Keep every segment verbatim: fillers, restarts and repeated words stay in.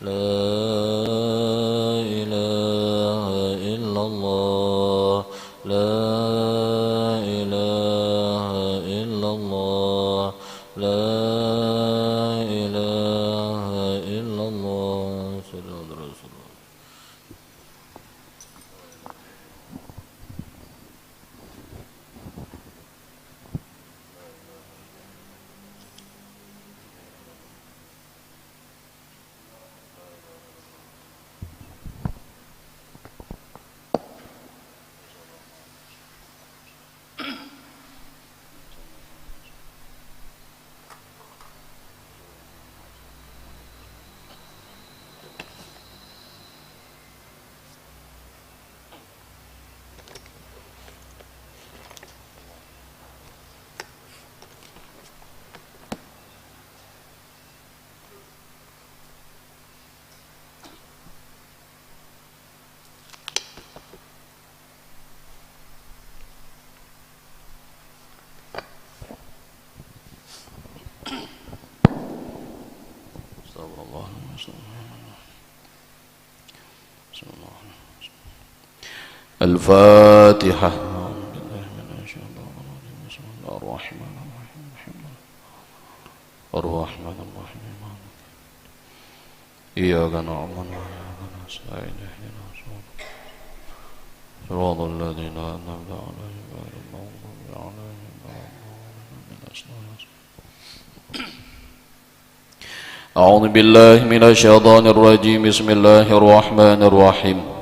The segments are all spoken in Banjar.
لا إله إلا الله. لا إله إلا الله. لا إله إلا الله. صلى الله عليه وسلم. Astagfirullahaladzim. Al-Fatihah. Bismillahirrahmanirrahim. Iyyaka na'budu wa iyyaka nasta'in. Ihdinas siratal mustaqim. Siratal ladzina an'amta 'alaihim ghairil maghdubi 'alaihim waladdallin. A'udzu billahi minasy syaithanir rajim. Bismillahirrahmanirrahim.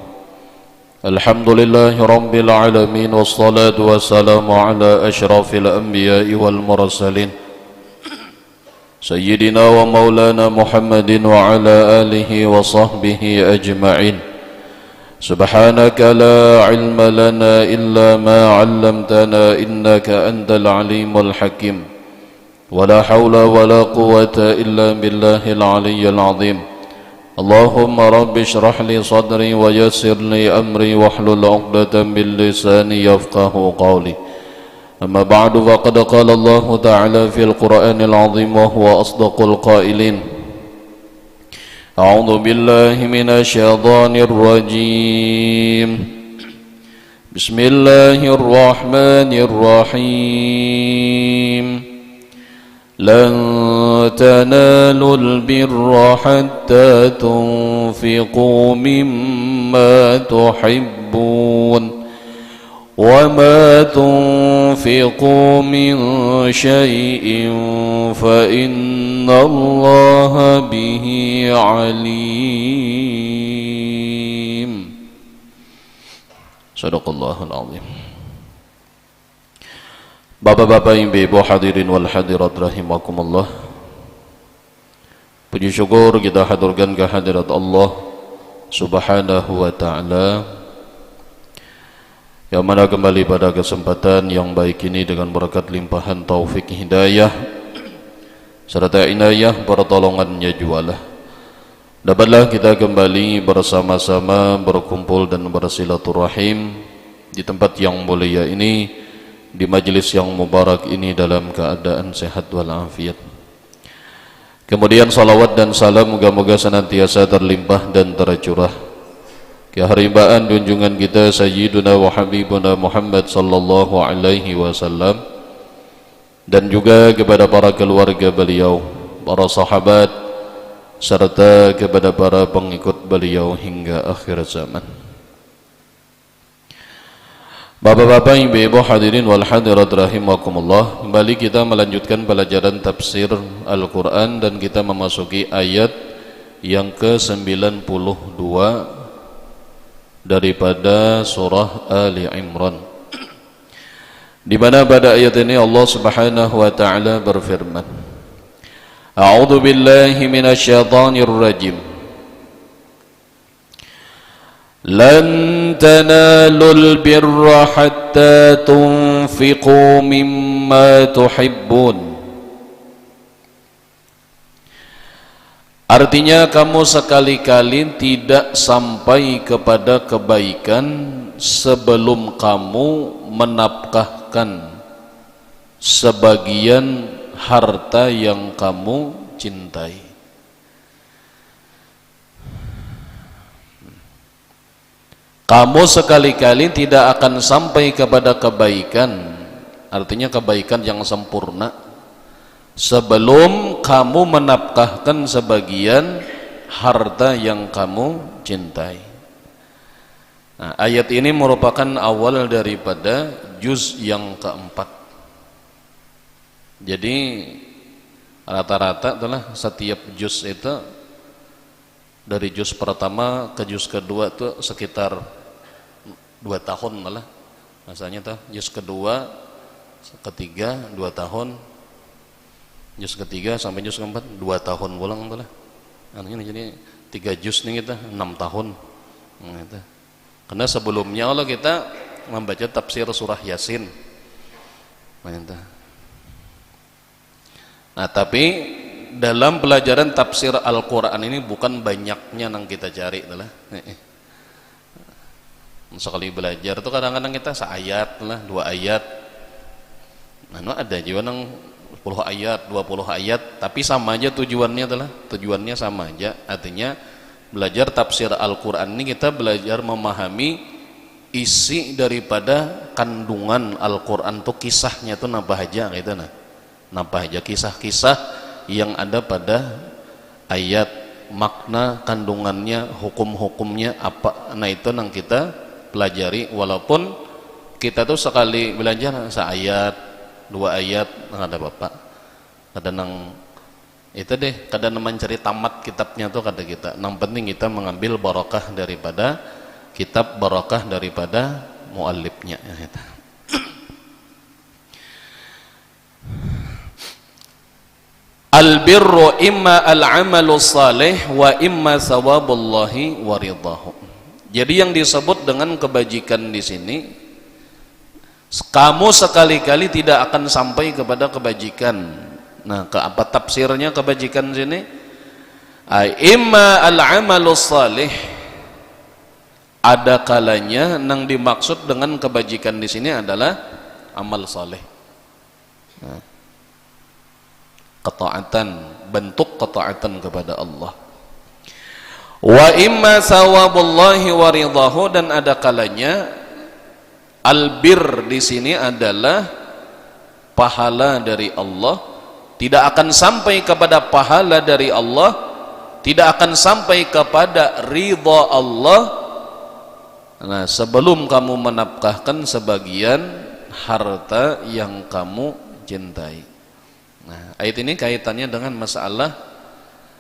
Alhamdulillahi rabbil alamin, wassalatu wassalamu ala asyrafil anbiya'i wal mursalin, sayyidina wa maulana Muhammadin wa ala alihi wa sahbihi ajma'in. Subhanaka la ilma lana illa ma 'allamtana, innaka antal alimul hakim. Wala haula wala quwwata illa billahil aliyyil azim. Allahumma rabbi shrah li sadri wa yassir li amri wahlul 'uqdatam min lisani yafqahu qawli. Amma ba'du, faqad qala Allahu ta'ala fil Qur'anil azim wa huwa asdaqul qailin. A'udzu billahi minasy syaithanir rajim. Bismillahirrahmanirrahim. Lan tanalul birra hatta tunfiqu mimma tuhibbun. Wa ma tunfiqu min syai'in fa innallaha bihi alim. Sadaqallahul azim. Bapak-bapak, ibu-ibu, hadirin wal hadirat rahimakumullah. Puji syukur kita haturkan ka hadirat Allah Subhanahu wa Ta'ala, yang mana kembali pada kesempatan yang baik ini, dengan berkat limpahan taufik hidayah serta inayah pertolongannya jualah, dapatlah kita kembali bersama-sama berkumpul dan bersilaturahim di tempat yang mulia ini, di majelis yang mubarak ini dalam keadaan sehat walafiat. Kemudian salawat dan salam moga-moga senantiasa terlimpah dan tercurah ke harimbaan junjungan kita Sayyiduna wa Habibuna Muhammad sallallahu alaihi wasallam, dan juga kepada para keluarga beliau, para sahabat, serta kepada para pengikut beliau hingga akhir zaman. Bapak-bapak, ibu-ibu, hadirin wal hadirat rahimakumullah, kembali kita melanjutkan pelajaran tafsir Al-Quran dan kita memasuki ayat yang ke sembilan puluh dua daripada surah Ali Imran, di mana pada ayat ini Allah Subhanahu wa Ta'ala berfirman, A'udzu billahi minasy syaithanir rajim. Lan tanalul birra hatta tunfiqu mimma tuhibbun. Artinya, kamu sekali-kali tidak sampai kepada kebaikan sebelum kamu menafkahkan sebagian harta yang kamu cintai. Kamu sekali-kali tidak akan sampai kepada kebaikan, artinya kebaikan yang sempurna, sebelum kamu menafkahkan sebagian harta yang kamu cintai. Nah, ayat ini merupakan awal daripada juz yang keempat. Jadi rata-rata itulah setiap juz itu dari juz pertama ke juz kedua tuh sekitar dua tahun malah. Rasanya tuh juz kedua, ketiga dua tahun, juz ketiga sampai juz keempat dua tahun pulang tuh lah. Artinya jadi tiga juz nih kita enam tahun. Nah, itu. Karena sebelumnya Allah kita membaca tafsir surah Yasin. Nah, itu. Nah, tapi dalam pelajaran tafsir Al-Quran ini bukan banyaknya nang kita cari itulah. Sekali belajar tuh kadang-kadang kita seayat lah, dua ayat. Nah, ada juga nang sepuluh ayat, dua puluh ayat, tapi sama aja tujuannya itulah. Tujuannya sama aja. Artinya belajar tafsir Al-Quran ini kita belajar memahami isi daripada kandungan Al-Quran tuh kisahnya tuh napa aja gitu nah. Napa aja kisah-kisah yang ada pada ayat, makna, kandungannya, hukum-hukumnya apa, nah itu nang kita pelajari. Walaupun kita tuh sekali belajar seayat, dua ayat, nggak ada apa-apa. Kada nang itu deh, kada nang mencari tamat kitabnya tuh kada kita. Nang penting kita mengambil barokah daripada kitab, barokah daripada mualifnya. Ya, gitu. Al-birru imma al-amalu salih wa imma sawabullahi wa ridahu. Jadi yang disebut dengan kebajikan di sini, kamu sekali-kali tidak akan sampai kepada kebajikan. Nah, ke apa tafsirnya kebajikan sini? Ai imma al-amalu salih. Ada kalanya nang dimaksud dengan kebajikan di sini adalah amal saleh. Nah, ketaatan, bentuk ketaatan kepada Allah. Wa imma sawabullahi wa ridahu, dan ada kalanya albir di sini adalah pahala dari Allah, tidak akan sampai kepada pahala dari Allah, tidak akan sampai kepada ridha Allah. Nah, sebelum kamu menafkahkan sebagian harta yang kamu cintai. Nah, ayat ini kaitannya dengan masalah,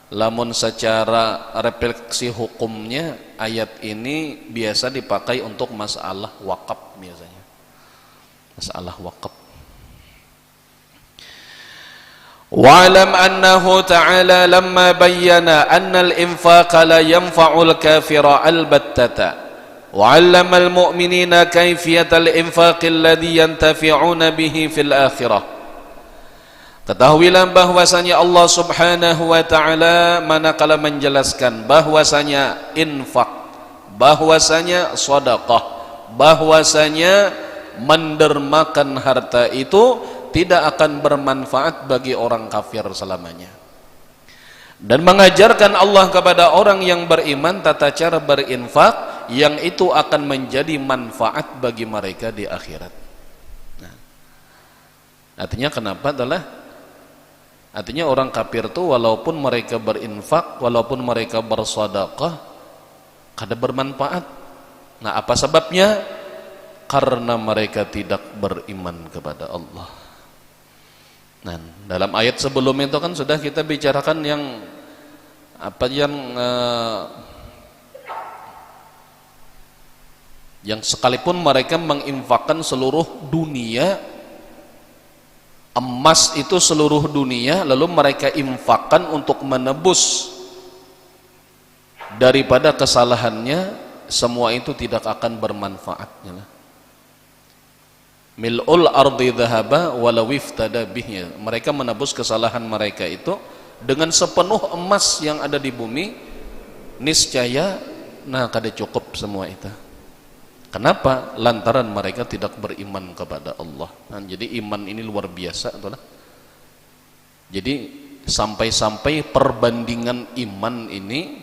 lamun secara refleksi hukumnya, ayat ini biasa dipakai untuk masalah wakaf biasanya. Masalah wakaf. Wa'lam annahu ta'ala lamma bayyana annal infaqa la yanfa'ul kafira albattata, wa 'allamal mu'minina kaifiyatal infaqi alladhi yantafi'una bihi fil akhirah. Ketahuilah bahwasanya Allah Subhanahu wa Ta'ala manakala menjelaskan bahwasanya infak, bahwasanya sedekah, bahwasanya mendermakan harta itu tidak akan bermanfaat bagi orang kafir selamanya. Dan mengajarkan Allah kepada orang yang beriman tata cara berinfak yang itu akan menjadi manfaat bagi mereka di akhirat. Nah, artinya kenapa adalah, artinya orang kafir tu walaupun mereka berinfak, walaupun mereka bersedekah, kada bermanfaat. Nah, apa sebabnya? Karena mereka tidak beriman kepada Allah. Nah, dalam ayat sebelum itu kan sudah kita bicarakan yang apa yang eh, yang sekalipun mereka menginfakkan seluruh dunia, emas itu seluruh dunia, lalu mereka infakkan untuk menebus daripada kesalahannya, semua itu tidak akan bermanfaat. Mil'ul ardi dhahaba walau iftada bih. Mereka menebus kesalahan mereka itu dengan sepenuh emas yang ada di bumi, niscaya, nah, kada cukup semua itu. Kenapa? Lantaran mereka tidak beriman kepada Allah. Nah, jadi iman ini luar biasa, itulah. Jadi sampai-sampai perbandingan iman ini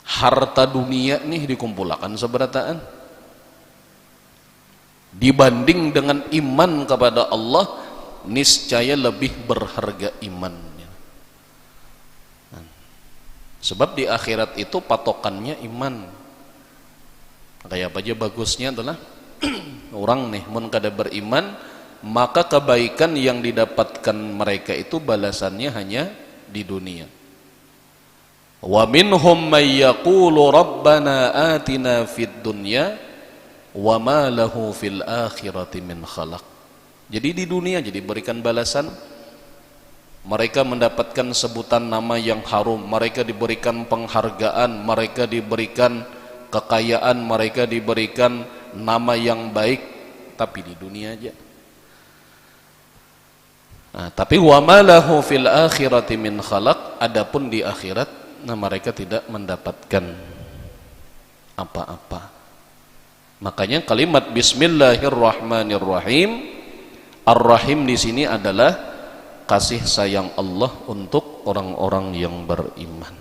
Harta dunia nih dikumpulakan seberataan. Dibanding dengan iman kepada Allah, niscaya lebih berharga imannya. Sebab di akhirat itu patokannya iman. Kayak apa aja bagusnya itulah orang nih, mun kada beriman, maka kebaikan yang didapatkan mereka itu balasannya hanya di dunia. Wa minhum may yaqulu rabbana atina fid dunya wa ma lahu fil akhirati min khalaq. Jadi di dunia jadi berikan balasan, mereka mendapatkan sebutan nama yang harum, mereka diberikan penghargaan, mereka diberikan kekayaan, mereka diberikan nama yang baik, tapi di dunia aja. Nah, tapi wa ma lahu fil akhirati min khalaq, adapun di akhirat, nah, mereka tidak mendapatkan apa-apa. Makanya kalimat bismillahirrahmanirrahim, ar-rahim di sini adalah kasih sayang Allah untuk orang-orang yang beriman.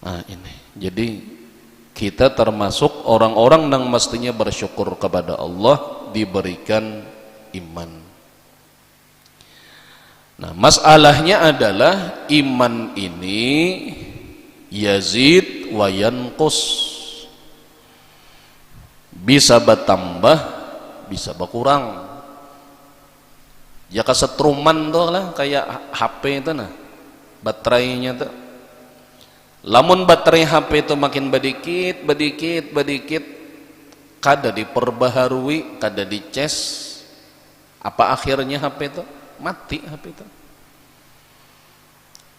Nah, ini. Jadi kita termasuk orang-orang yang mestinya bersyukur kepada Allah diberikan iman. Nah, masalahnya adalah iman ini yazid wa yanqus. Bisa bertambah, bisa berkurang. Ya kasetruman tuh lah, kayak H P itu nah. Baterainya tuh. Lamun baterai H P itu makin bedikit, bedikit, bedikit, kada diperbaharui, kada dicas, apa akhirnya H P itu? Mati H P itu.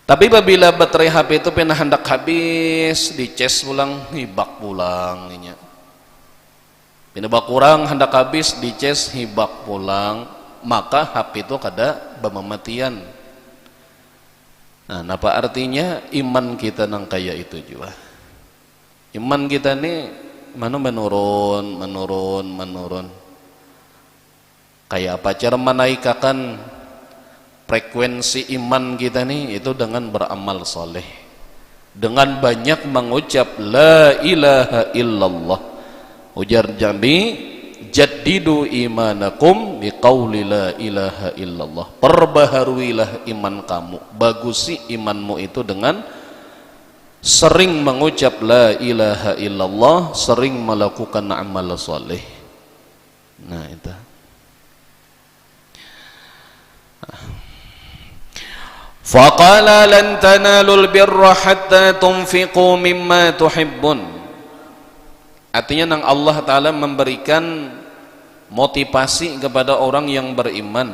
Tapi babila baterai H P itu pina handak habis, dicas pulang, hibak pulang inya. Pina bakurang, handak habis, dicas, hibak pulang, maka H P itu kada bamamatian. Nah, napa artinya iman kita nang kaya itu jua? Iman kita ni mana menurun, menurun, menurun. Kayak apa cara menaikakan frekuensi iman kita ni? Itu dengan beramal soleh, dengan banyak mengucap la ilaha illallah. Ujar Nabi, jaddidu imanakum biqauli la ilaha illallah. Perbaharuilah iman kamu, bagusi imanmu itu dengan sering mengucap la ilaha illallah, sering melakukan amal soleh. Nah, itu. Faqala lan tanalul birra hatta tunfiqu mimma tuhibbun. Artinya nang Allah Ta'ala memberikan motivasi kepada orang yang beriman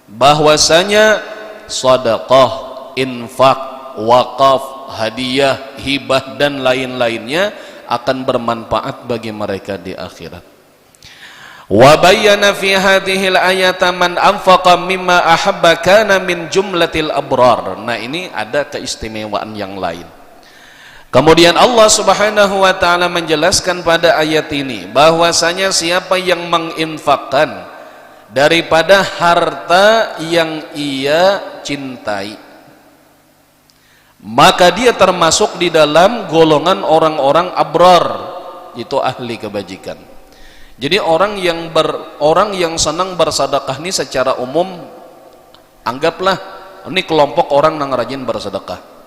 bahwasanya sedekah, infak, wakaf, hadiah, hibah dan lain-lainnya akan bermanfaat bagi mereka di akhirat. Wa bayyana fi hadhil ayata man anfaqa mimma ahabba kana min jumlatil abrar. Nah, ini ada keistimewaan yang lain. Kemudian Allah Subhanahu wa taala menjelaskan pada ayat ini bahwasanya siapa yang menginfakkan daripada harta yang ia cintai, maka dia termasuk di dalam golongan orang-orang abrar, itu ahli kebajikan. Jadi orang yang ber, orang yang senang bersedekah ni secara umum, anggaplah ini kelompok orang yang rajin bersedekah.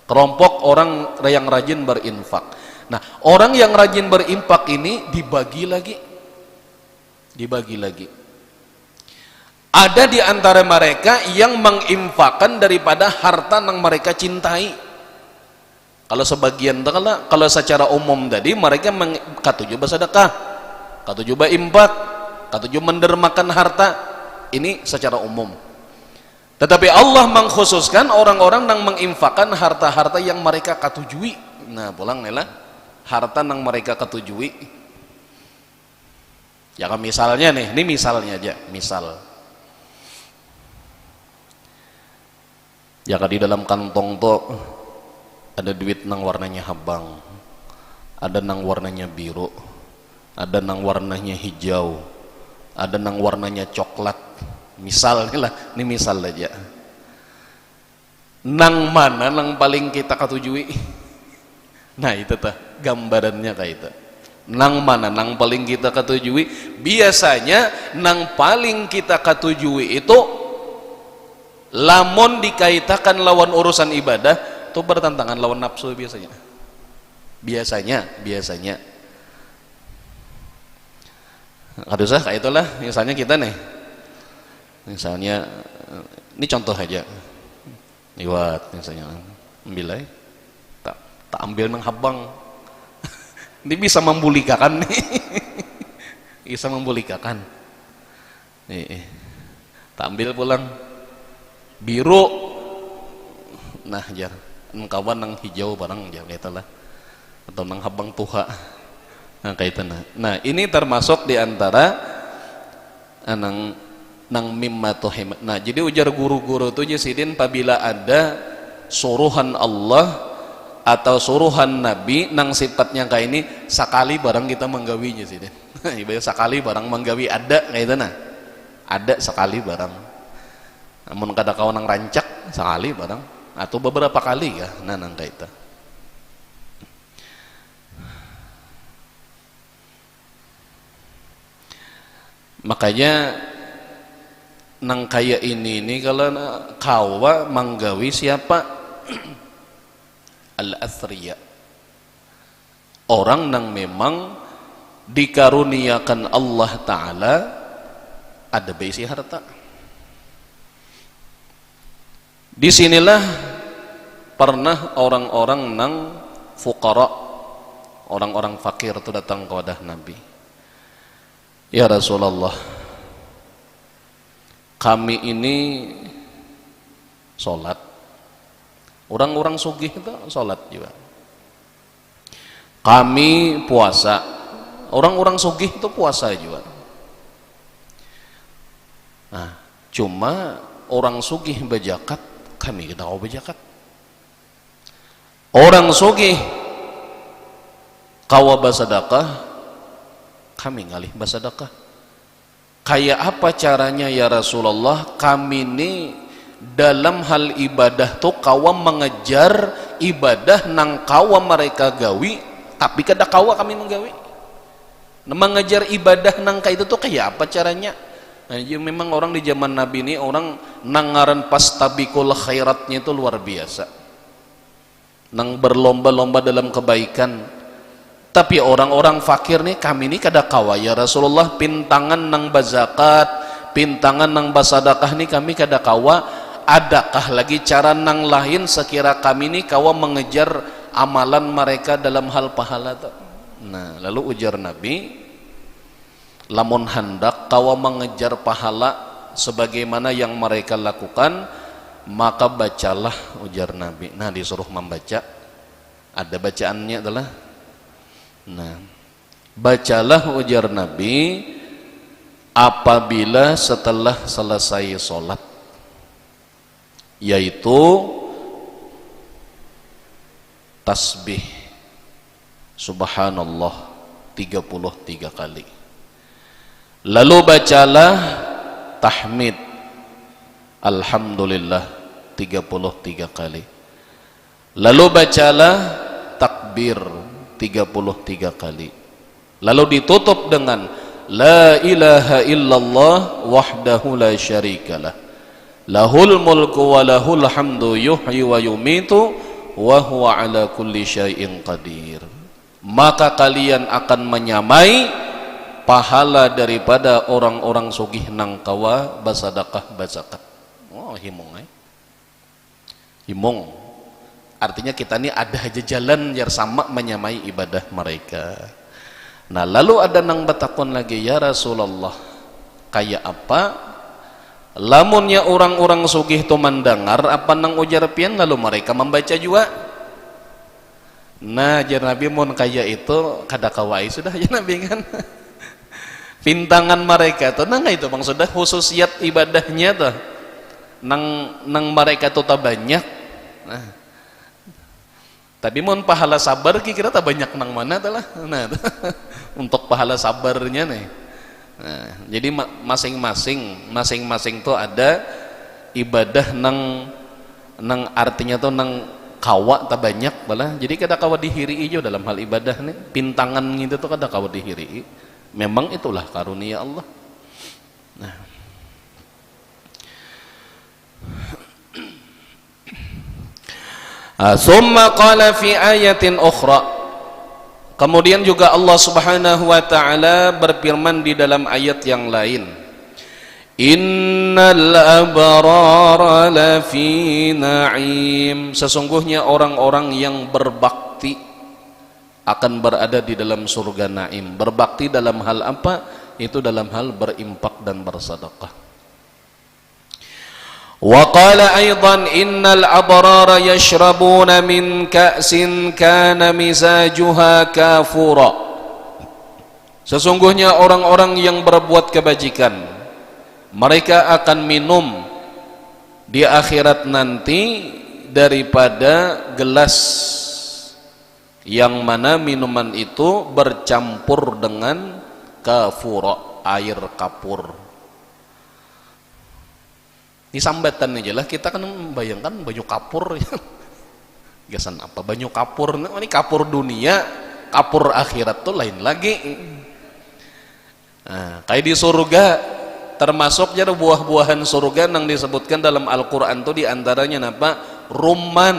Kelompok orang yang rajin berinfak. Nah, orang yang rajin berinfak ini dibagi lagi. Dibagi lagi. Ada di antara mereka yang menginfakkan daripada harta yang mereka cintai. Kalau sebagian tu kala, kalau secara umum tadi mereka meng, katuju bersedekah, katuju berinfak, katuju mendermakan harta. Ini secara umum. Tetapi Allah mengkhususkan orang-orang yang menginfakkan harta-harta yang mereka katujui. Nah, pulang nih lah, harta yang mereka katujui. Ya kan, misalnya nih, ini misalnya aja, misal. Ya kan, di dalam kantong tuh ada duit nang warnanya habang, ada nang warnanya biru, ada nang warnanya hijau, ada nang warnanya coklat. Misal nih lah, ini misal aja. Nang mana nang paling kita katujui? Nah, itu tuh gambarannya kayak itu. Nang mana nang paling kita ketujui? Biasanya nang paling kita ketujui itu lamun dikaitakan lawan urusan ibadah tuh bertentangan lawan nafsu biasanya. Biasanya, biasanya. Kada usah kayak itulah, misalnya kita nih. Misalnya, ini contoh aja. Liwat misalnya. Ambil aja. Tak, tak ambil nang habang. Ini bisa membulikakan nih. Bisa membulikakan. Nih, eh. Tak ambil pulang. Biru. Nah, jar. Engkawan nang hijau barang, jar, kayak itulah. Atau nang habang tuha. Nah, kayak itu, nah. Nah, ini termasuk di antara, ah, nang, nang mimma tuhim. Nah, jadi ujar guru-guru tu, jar sidin, pabila ada suruhan Allah atau suruhan Nabi nang sifatnya kayak ini, sakali barang kita menggawi, jar sidin. Ibarat sakali barang menggawi, ada kayak itu, nah. Ada sakali barang. Namun kada kawa nang rancak, sakali barang. Atau beberapa kali kah, nah, nang kayak itu. Makanya nang kaya ini ni kalau na-, kawa manggawi siapa? Al-athriya. Orang nang memang dikaruniakan Allah Ta'ala ada baisi harta. Di sinilah pernah orang-orang nang fuqara, orang-orang fakir tu datang kepada Nabi. "Ya Rasulullah, kami ini sholat. Orang-orang sugih itu sholat juga. Kami puasa. Orang-orang sugih itu puasa juga. Nah, cuma orang sugih bajakat, kami kada kawa bajakat. Orang sugih kawa basadakah, kami ngalih basadakah. Kaya apa caranya, ya Rasulullah, kami ni dalam hal ibadah tu kawa mengejar ibadah nang kawa mereka gawi, tapi kada kawa kami menggawi." Nah, mengejar ibadah nang kayak itu tuh kayak apa caranya? Nah, ya memang orang di zaman Nabi ini orang nang ngaran pas tabikul khairatnya itu luar biasa. Nang berlomba-lomba dalam kebaikan. Tapi orang-orang fakir nih, "Kami nih kada kawa, ya Rasulullah, pintangan nang bazakat, pintangan nang basadakah nih kami kada kawa. Adakah lagi cara nang lain sekira kami nih kawa mengejar amalan mereka dalam hal pahala tuh?" Nah, lalu ujar Nabi, "Lamun handak kawa mengejar pahala sebagaimana yang mereka lakukan, maka bacalah," ujar Nabi. Nah, disuruh membaca. Ada bacaannya itulah. Nah, bacalah, ujar Nabi, apabila setelah selesai sholat, yaitu tasbih subhanallah tiga puluh tiga kali. Lalu bacalah tahmid alhamdulillah tiga puluh tiga kali. Lalu bacalah takbir tiga puluh tiga kali. Lalu ditutup dengan la ilaha illallah wahdahu la syarikalah. Lahul mulku wa lahul hamdu yuhyi wa yumitu wa huwa ala kulli syai'in qadir. Maka kalian akan menyamai pahala daripada orang-orang sugih nang kawa basadakah bazakat. Oh, himung ai. Himung. Artinya kita ni ada aja jalan jar sama menyamai ibadah mereka. Nah, lalu ada nang batakun lagi, "Ya Rasulullah, kaya apa lamunnya orang-orang sugih tu mandangar apa nang ujar pian lalu mereka membaca jua?" Nah, jar Nabi, "Mun kaya itu kada kawa ai sudah," jar Nabi kan. Pintangan mereka tuh, nah itu bang sudah khususiat ibadahnya tuh. Nang, nang mereka tuh tabanyak. Nah. Tapi mun pahala sabar kira-kira tabanyak nang mana tuh lah. Nah, untuk pahala sabarnya nih. Nah, jadi ma-, masing-masing, masing-masing tuh ada ibadah nang, nang artinya tuh nang Kawa tabanyak balah, jadi kada kawa dihirii jua dalam hal ibadah nih. Pintangan ngintu tuh kada kawa dihirii. Memang itulah karunia Allah. Nah. Ah, summa qala fi ayatin ukhra. Kemudian juga Allah Subhanahu wa taala berfirman di dalam ayat yang lain, "Innal abrara lafi na'im." Sesungguhnya orang-orang yang berbakti akan berada di dalam surga naim. Berbakti dalam hal apa? Itu dalam hal berimpak dan bersedekah. Wa qala aidan, "Innal abrara yashrabuna min ka'sin kana mizajuha kafura." Sesungguhnya orang-orang yang berbuat kebajikan, mereka akan minum di akhirat nanti daripada gelas yang mana minuman itu bercampur dengan kafura, air kapur. Ini sambatan aja lah, kita kan membayangkan banyu kapur. Gasan apa banyu kapur? Nah, ini kapur dunia, kapur akhirat tuh lain lagi. Nah, kayak di surga, termasuk jar buah-buahan surga yang disebutkan dalam Al-Quran tuh diantaranya napa? Rumman.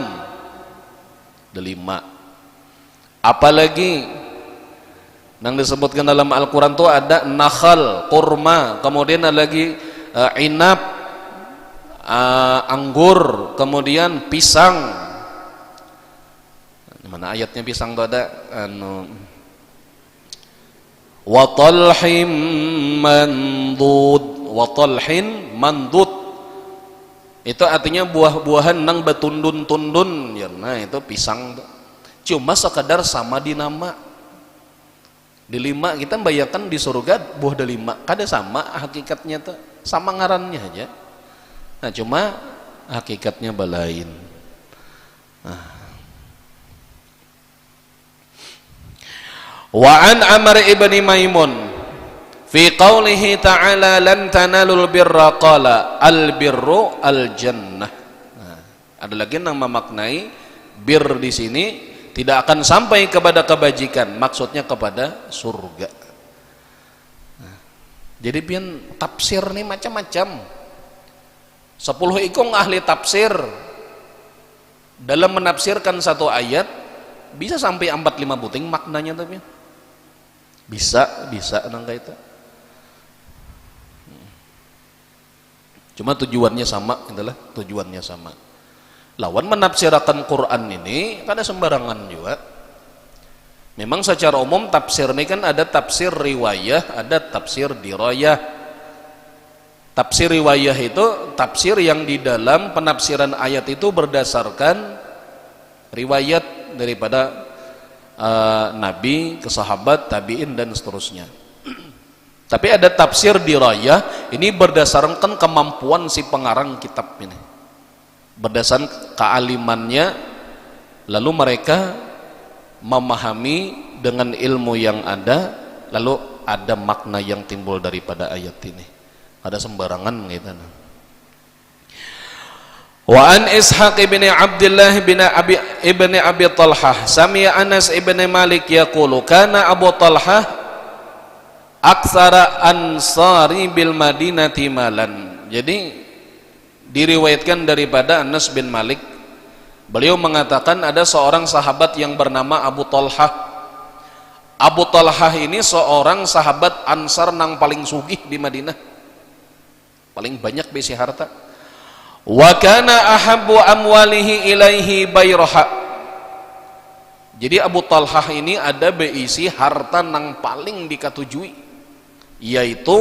Delima. Apalagi yang disebutkan dalam Al-Quran tuh ada nakhal, kurma, kemudian ada lagi eh, inap, eh, anggur, kemudian pisang. Mana ayatnya pisang tuh ada? Anu, wa talhim mandud, wa talhin mandud. Itu artinya buah-buahan nang batundun-tundun, ya. Nah, itu pisang tuh. Cuma sekadar sama di nama. Delima, kita membayangkan di surga buah delima. Kada sama hakikatnya tuh. Sama ngarannya aja. Nah, cuma hakikatnya balain. Nah. Wa an Amr ibni Maimun fi qaulihi ta'ala, "Lan tanalul birra," qala, "Al birru al jannah." Nah, ada lagi yang memaknai bir di sini tidak akan sampai kepada kebajikan, maksudnya kepada surga. Nah, jadi pian tafsir nih macam-macam. Sepuluh ikung ahli tafsir dalam menafsirkan satu ayat bisa sampai empat lima buting maknanya tuh pian. Bisa, bisa nang kayak itu. Cuma tujuannya sama, itulah tujuannya sama. Lawan menafsirakan Quran ini kada sembarangan juga. Memang secara umum tafsir ini kan ada tafsir riwayah, ada tafsir dirayah. Tafsir riwayah itu tafsir yang di dalam penafsiran ayat itu berdasarkan riwayat daripada eh, nabi, ke sahabat, tabiin dan seterusnya. Tapi ada tafsir dirayah, ini berdasarkan kemampuan si pengarang kitab ini. Berdasarkan kealimannya, lalu mereka memahami dengan ilmu yang ada, lalu ada makna yang timbul daripada ayat ini. Ada sembarangan gitu. Nah. Wa an Ishaq ibni Abdillah bin Abi, ibni Abi Talhah, sami'a Anas ibni Malik yaqulu, kana Abu Talhah aktsara ansari bil Madinati malan. Jadi, diriwayatkan daripada Anas bin Malik, beliau mengatakan ada seorang sahabat yang bernama Abu Talhah. Abu Talhah ini seorang sahabat Ansar nang paling sugih di Madinah. Paling banyak beisi harta. Wa kana ahabbu amwalihi ilaihi bayroha. Jadi Abu Talhah ini ada beisi harta nang paling dikatujui, yaitu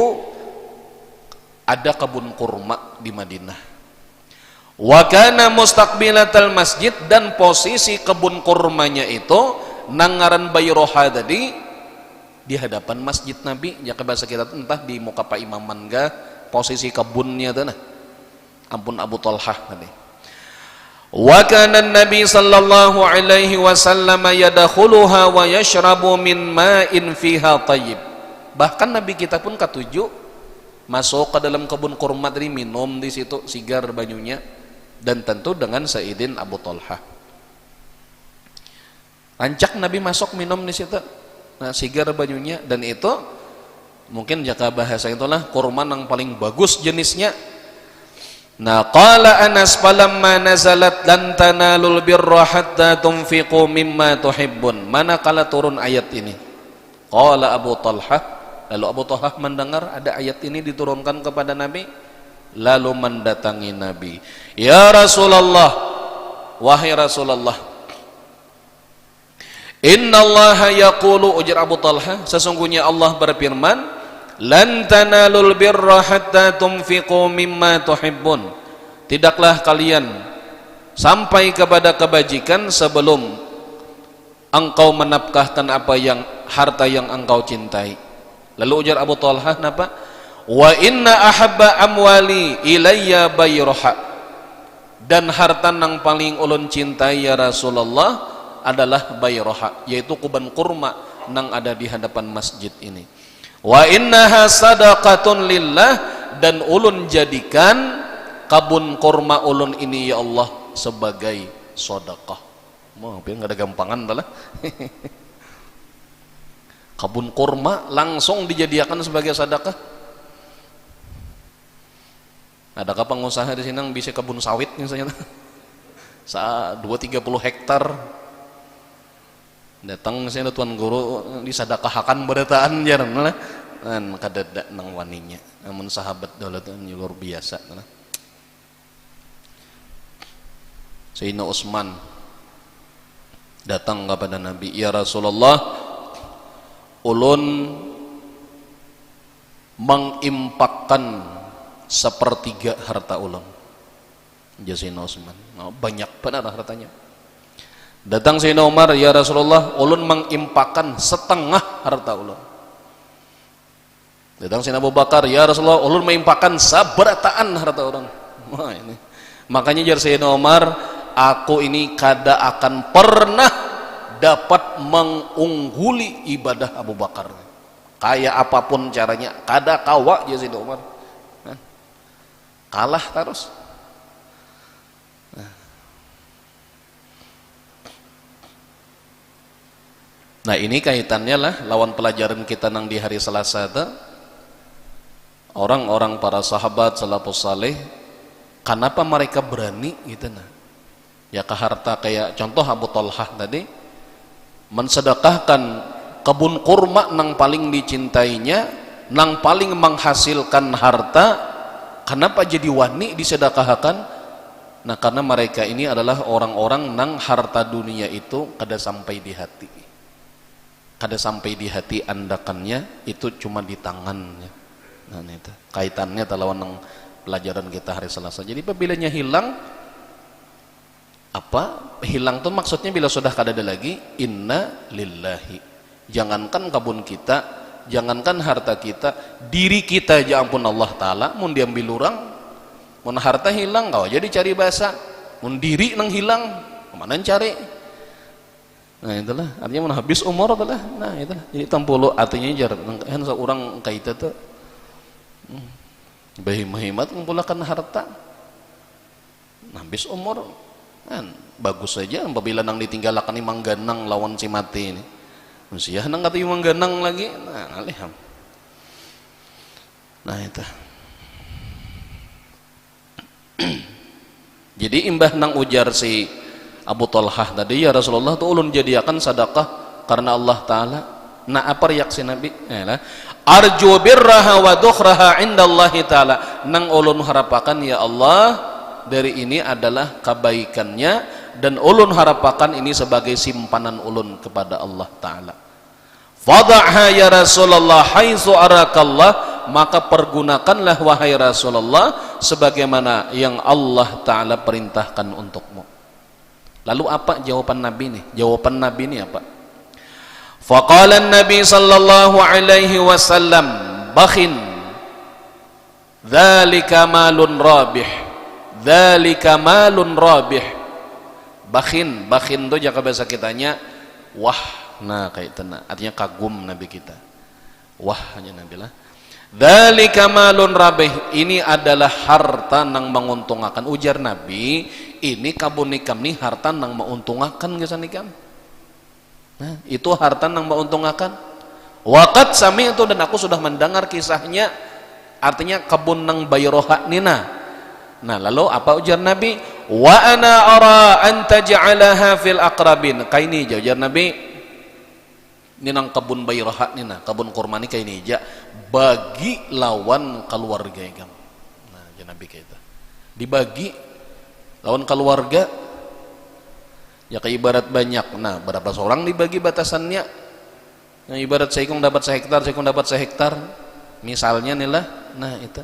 ada kebun kurma di Madinah. Wa kana mustaqbilatal masjid, dan posisi kebun kurmanya itu nang ngaran bayroha tadi di hadapan masjid Nabi, ya, ke bahasa kita tuh entah di muka paimaman kah, posisi kebunnya tuh nah. Ampun Abu Talhah tadi. Wa kana Nabi sallallahu alaihi wasallam yadkhuluha wa yashrabu min ma'in fiha tayyib. Bahkan Nabi kita pun katuju masuk ke dalam kebun kurma tadi, minum di situ sigar banyunya, dan tentu dengan seizin Abu Talhah. Rancak Nabi masuk minum di situ. Nah, sigar banyunya dan itu mungkin jaka bahasa itulah kurma nang paling bagus jenisnya. Nah, qala Anas, "Falamma nazalat lan tanalul birra hatta tunfiqu mimma tuhibbun." Manakala turun ayat ini. Qala Abu Talhah, lalu Abu Talhah mendengar ada ayat ini diturunkan kepada Nabi, lalu mendatangi Nabi. "Ya Rasulullah, wahai Rasulullah, innallaha yaqulu," ujar Abu Talhah, "sesungguhnya Allah berfirman, lan tanalul birra hatta tunfiqu mimma tuhibbun." Tidaklah kalian sampai kepada kebajikan sebelum engkau menafkahkan apa yang, harta yang engkau cintai. Lalu ujar Abu Talhah, "Napa?" "Wa inna ahabba amwali ilayya bayroha." "Dan harta nang paling ulun cintai, ya Rasulullah, adalah bayroha, yaitu kuban kurma nang ada di hadapan masjid ini. Wa innaha sadaqatun lillah, dan ulun jadikan kabun kurma ulun ini, ya Allah, sebagai sedekah." Mau pian kada gampangan tu lah. Kabun kurma langsung dijadiakan sebagai sadakah. Adakah pengusaha di sini yang bisa kabun sawit misalnya? Sa dua tiga puluh hektar. Datang misalnya tuan guru disadakahakan berataan jar lah. Kan kadada nang waninya. Namun sahabat dahulu tu luar biasa lah. Sayyidina Utsman datang kepada Nabi, "Ya Rasulullah, ulun menginfakkan sepertiga harta ulun." Jar Sayyidina Utsman, "Nah, banyak benar hartanya." Datang Sayyidina Umar, "Ya Rasulullah, ulun menginfakkan setengah harta ulun." Datang Sayyidina Abu Bakar, "Ya Rasulullah, ulun menginfakkan sabarataan harta ulun." Wah, ini. Makanya jar Sayyidina Umar, "Aku ini kada akan pernah dapat mengungguli ibadah Abu Bakar. Kaya apapun caranya, kada kawa," jar Sayyidina Umar. Nah, kalah terus. Nah. Nah, ini kaitannya lah lawan pelajaran kita nang di hari Selasa tu. Orang-orang para sahabat salafus saleh, kenapa mereka berani gitu nah. Ya ke harta kayak contoh Abu Talhah tadi, mensedekahkan kebun kurma nang paling dicintainya, nang paling menghasilkan harta, kenapa jadi wani disedekahakan? Nah, karena mereka ini adalah orang-orang nang harta dunia itu kada sampai di hati. Kada sampai di hati andakannya, itu cuma di tangannya. Nah, ini tuh kaitannya talawan nang pelajaran kita hari Selasa. Jadi, apabila nya hilang, apa? Hilang tuh maksudnya bila sudah kada ada lagi, inna lillahi. Jangankan kabun kita, jangankan harta kita, diri kita aja ampun Allah Ta'ala, mun diambil orang, mun harta hilang, kawa aja dicari basa. Mun diri nang hilang, kemana cari? Nah, itulah, artinya mun habis umur itulah. Nah, itulah. Jadi tampulu artinya jar, nang, kan seorang kaita tuh, hmm, bahimat-himat ngumpulakan harta. Nah, habis umur, kan bagus saja apabila nang ditinggalakan ni mangganang lawan si mati ini. Mun sia nang katuju mangganang lagi, nah, ngalih am. Nah, itu. Jadi imbah nang ujar si Abu Talhah tadi, "Ya Rasulullah, tu ulun jadiakan sadakah karena Allah Ta'ala." Nah, apa reaksi Nabi? Ya lah. "Arju birraha wa dukhraha indallahi Ta'ala." Nang ulun harapakan, ya Allah, dari ini adalah kebaikannya, dan ulun harapakan ini sebagai simpanan ulun kepada Allah Ta'ala. "Fada'ha ya Rasulullah haitsu arakallah," maka pergunakanlah, wahai Rasulullah, sebagaimana yang Allah Ta'ala perintahkan untukmu. Lalu apa jawaban Nabi nih? Jawaban Nabi nih apa? Faqala Nabi sallallahu alaihi wasallam, "Bakhin, dzalika malun rabih, dzalika malun rabih." Bakhin, bakhin tu jaka bahasa kitanya, wah, nah, kayak itu, nah. Artinya kagum Nabi kita. Wah, hanya Nabi lah. "Dzalika malun rabih, ini adalah harta nang menguntungakan." Ujar Nabi, "Ini kabun ikam ni harta nang menguntungakan gasan ikam." Nah, itu harta nang mauntungakan. Waqad sami'tu, dan aku sudah mendengar kisahnya, artinya kebun nang Bayroha nina. Nah, lalu apa ujar Nabi? Wa ana ara an taj'alaha fil aqrabin. Kaini ja ujar Nabi. Ini nang kebun Bayroha nina, kebun kurma ni kaini ja. Bagi lawan keluarga ikam. Nah, ujar Nabi kayak itu. Dibagi lawan keluarga. Ya, kayak ibarat banyak. Nah, berapa seorang dibagi batasannya? Nah, ibarat seikung dapat sehektar, seikung dapat sehektar. Misalnya nih lah. Nah, itu.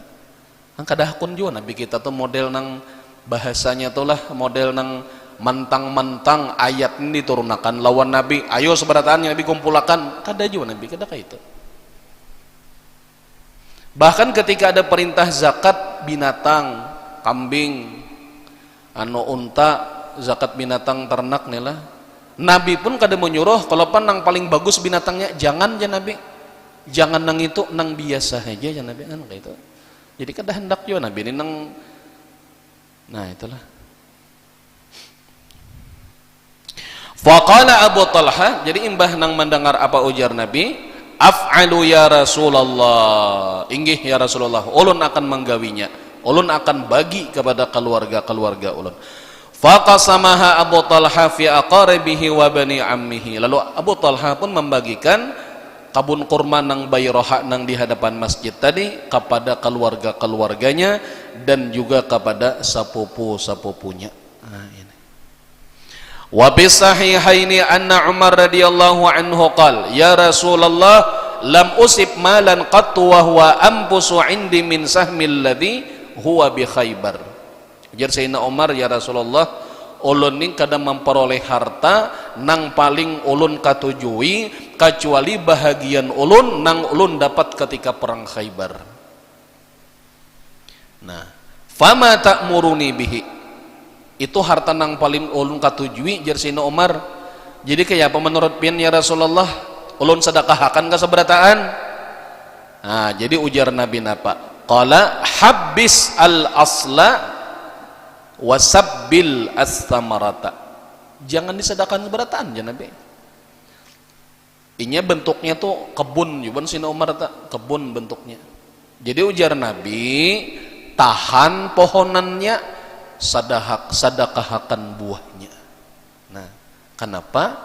Nang kada hakun jua Nabi kita tuh model nang bahasanya tuh lah, model nang mantang-mantang ayat ini diturunakan lawan Nabi. Ayo seberataan Nabi kumpulakan. Kada jua Nabi, kada kayak itu. Bahkan ketika ada perintah zakat binatang, kambing, anu unta, zakat binatang ternak nih lah. Nabi pun kada menyuruh, kalau pan nang paling bagus binatangnya, jangan ja Nabi. Jangan nang itu, nang biasa aja ya Nabi kan kayak itu. Jadi kada hendak juga Nabi ini nang, nah itulah. Faqala Abu Talha, jadi imbah nang mendengar apa ujar Nabi, af'alu ya Rasulullah, inggih ya Rasulullah, ulun akan menggawinya, ulun akan bagi kepada keluarga-keluarga ulun. Faqasamaha Abu Talha fi aqaribihi wa bani ammihi. Lalu Abu Talha pun membagikan kabun kurma nang Bayroha nang di hadapan masjid tadi kepada keluarga-keluarganya dan juga kepada sepupu-sepupunya. Nah, ini. Wa bis sahihaini anna Umar radhiyallahu anhu qal, "Ya Rasulullah, lam usib malan qattu wa huwa anfusu indi min sahmil ladzi huwa bi Khaybar." Ujar Sayyidina Umar, "Ya Rasulullah, ulun ni kada memperoleh harta nang paling ulun katujui kecuali bahagian ulun nang ulun dapat ketika perang Khaybar." Nah, fama ta'muruni bihi. Itu harta nang paling ulun katujui, jar Sayyidina Umar. Jadi kayak apa menurut pian ya Rasulullah? Ulun sedekahakan ke seberataan? Nah, jadi ujar Nabi napa? Qala habbis al asla wasabbil as-samarata. Jangan disedekahkan seberataan, jar Nabi. Inya bentuknya tuh kebun, juban Sayyidina Umar ta, kebun bentuknya. Jadi ujar Nabi, tahan pohonannya, sadahak, sadakahakan buahnya. Nah, kenapa?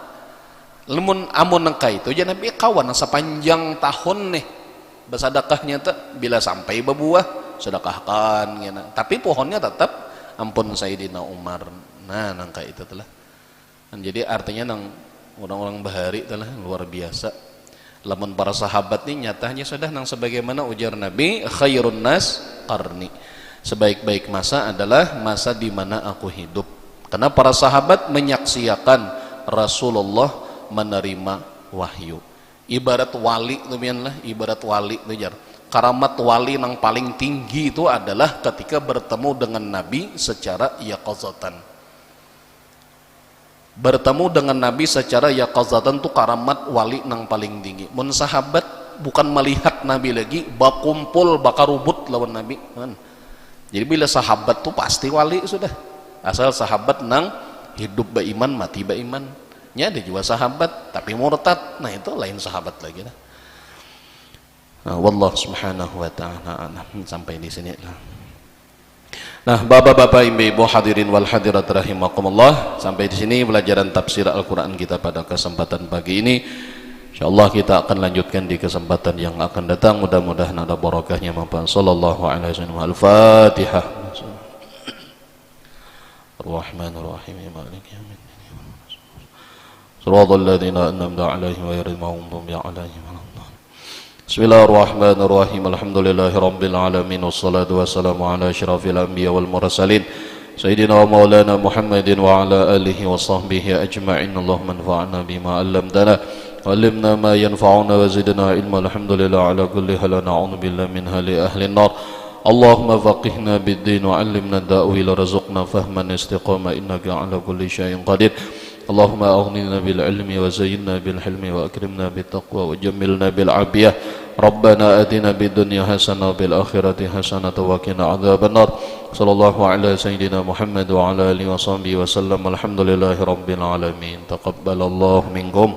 Lamun amun nang kaitu jar Nabi, kawan nang sepanjang tahun nih bersadakahnya tuh, bila sampai berbuah, sedekahkan kena. Tapi pohonnya tetap ampun Sayyidina Umar. Nah, nang kaitu tuh lah. Nah, jadi artinya nang orang-orang bahari itulah luar biasa. Lamun para sahabat ni nyatanya sudah nang sebagaimana ujar Nabi, khairun nas qarni. Sebaik-baik masa adalah masa di mana aku hidup. Karena para sahabat menyaksiakan Rasulullah menerima wahyu. Ibarat wali tu pian lah, ibarat wali tu jar. Karamat wali nang paling tinggi itu adalah ketika bertemu dengan Nabi secara yaqazatan. Bertemu dengan Nabi secara yaqazatan tu karamat wali nang paling tinggi. Mun sahabat bukan melihat Nabi lagi, bakumpul, bakarubut lawan Nabi. Kan? Jadi bila sahabat tu pasti wali sudah. Asal sahabat nang hidup baiman, mati baiman. Nya ada jua sahabat, tapi murtad. Nah, itu lain sahabat lagi lah. Nah, wallah subhanahu wa ta'ala a'lam. Sampai di sini lah. Nah, bapak-bapak, ibu-ibu, hadirin wal hadirat rahimakumullah, sampai di sini pelajaran tafsir Al-Quran kita pada kesempatan pagi ini. Insyaallah kita akan lanjutkan di kesempatan yang akan datang. Mudah-mudahan ada barakahnya, manfaat. Sallallahu alaihi wasallam. Al-Fatihah. Ar-Rahmanir Rahim. Maliki yaumiddin. Siratal ladzina an'amta alaihim ghairil maghdubi alaihim waladdallin. Bismillahirrahmanirrahim. Alhamdulillahi rabbil alamin, wassalatu wassalamu ala asyrafil anbiya wal mursalin, sayyidina wa maulana Muhammadin wa ala alihi wa sahbihi ajma'in. Allahumma anfa'na bima 'allamtana, wa 'allimna ma yanfa'una, wa zidna ilma. Alhamdulillah ala kulli hal, wa na'udzu billahi min hali ahlin nar. Allahumma faqihna bid din wa 'allimna ta'wil, warzuqna fahman istiqamah, innaka ala kulli syai'in qadir. Allahumma aghnina bil ilmi wa zayyinna bil hilmi wa akrimna bit taqwa wa jammilna bil afiyah. Rabbana atina bid dunya hasanah wa fil akhirati hasanah wa qina adzabannar. Sallallahu ala sayyidina Muhammad wa ala alihi wa sahbihi wa sallam. Alhamdulillahi rabbil alamin. Taqabbalallahu minkum.